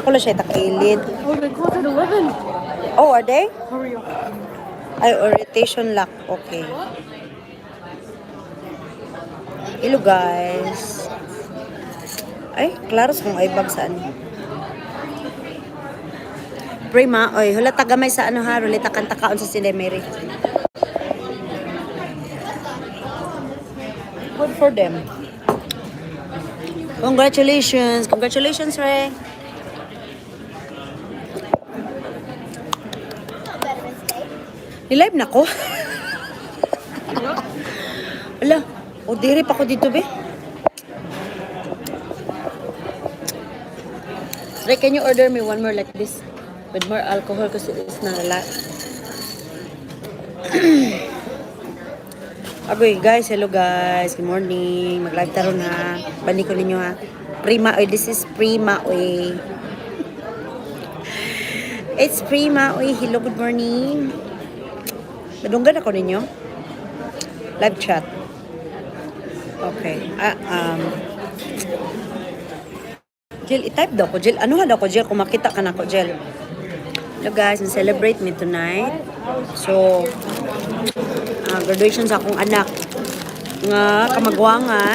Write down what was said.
Ako lang siya takilid. Oh, they close at 11. Oh, are they? Hurry up. Ay, orientation lock. Okay. Hello, guys. Ay, klaro sa kong ibag sa ano. Prima, oy, hula tagamay sa ano ha, rulita kanta kaon sa Sinday Mary. Good for them. Congratulations. Congratulations, Ray. Ni-live na ko. Wala. O, diri pa ko dito, be. Ray, can you order me one more like this? With more alcohol kasi it's not a lot. Agoy, guys. Hello, guys. Good morning. Mag-live taro na. Balik ko ninyo, ha. Prima, oy. This is Prima, oy. It's Prima, oy. Hello, good morning. Nadunggan ako ninyo. Live chat. Okay. Ah, Jill, i-type daw ko. Jill, ano ha daw ko, Jill? Kung makita ka na ko, Jill. Hello guys, and celebrate me tonight. So, graduation sa akong anak nga kamagwangan.